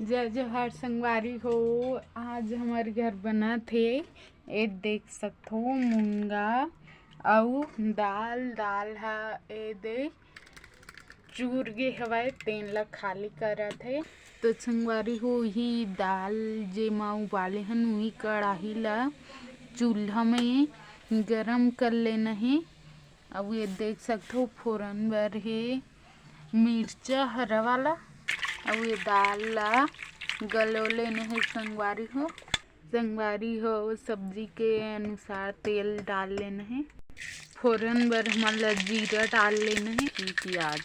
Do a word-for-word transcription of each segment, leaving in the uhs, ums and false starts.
जय जोहार संगवारी हो। आज हमर घर बनत हे, ए देख सकथो मुनगा अउ दाल। दाल ह ए दे चूर गे हवय, तेन ला खाली करत हे। तो संगवारी हो, ही दाल जेमा उबाले हन, उही कड़ाही ला चूल्हा में गरम कर लेना हे। अउ ये देख सकथो, फोरन बर हे मिर्चा हरा वाला, अउ ये दाल ला गलो लेने हे संगवारी हो। संगवारी हो, सब्जी के अनुसार तेल डाल लेना हे। फोरन बर हमन ला जीरा डाल लेना हे, प्याज।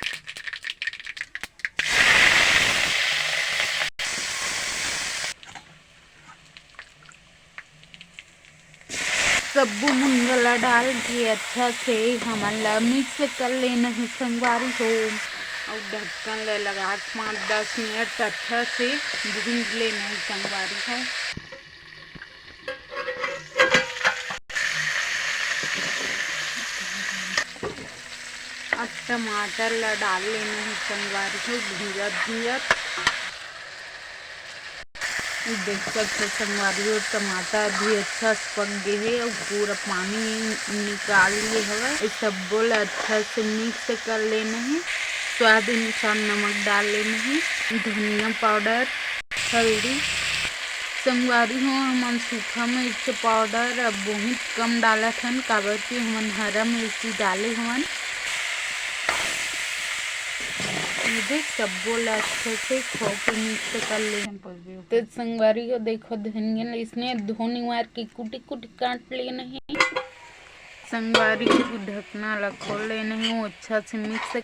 सब्बो मुनगा ला डाल के अच्छा से हमन ला mix कर लेना हे संगवारी हो। अउ ढक्कन ला लगा के पाँच दस मिनट अच्छा से भूंज लेना हे संगवारी हो। अब टमाटर ला डाल लेना हे संगवारी हो, भूंजत भूंजत। देख सकथो संगवारी हो, टमाटर भी अच्छा से पक गे हे अउ पूरा पानी निकाल लिए हवय। ये सब्बो ला अच्छा से mix कर लेना हे। स्वाद अनुसार नमक डाल लेना हे, धनिया पाउडर, हल्दी। संगवारी हो, हमन सूखा मिर्च पाउडर अब बहुत कम डालत हन, काबर कि हमन हरा मिर्ची डाले हवन। ये देख, सब्बो ला अच्छे से खो के mix कर ले। तो संगवारी हो, देखो, धनिया ला इसने धोनी मार के कुटी कुटी काट लेना हे। संगवारी हो, ढकना ला खोल लेना हे, वो अच्छा से mix,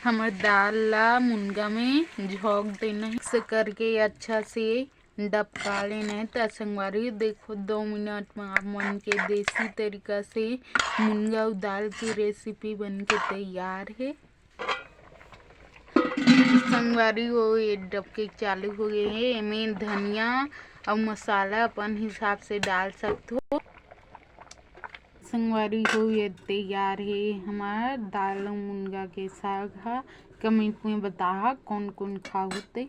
हमर दाल ला मुनगा में झोंक देना हे। Mix करके अच्छा से डबका लेना हे। त संगवारी देखो, दो मिनट में आप मन के देसी तरीका से मुनगा अउ दाल की recipe बन के तैयार हे। संगवारी हो, ये डबके चालू हो गए हे। एमे धनिया अउ मसाला अपन हिसाब से डाल सकथो। संगवारी हो, ये तैयार हे हमार दाल अउ मुनगा के साग ह। Comment में बताहा कौन कौन खाहू ते।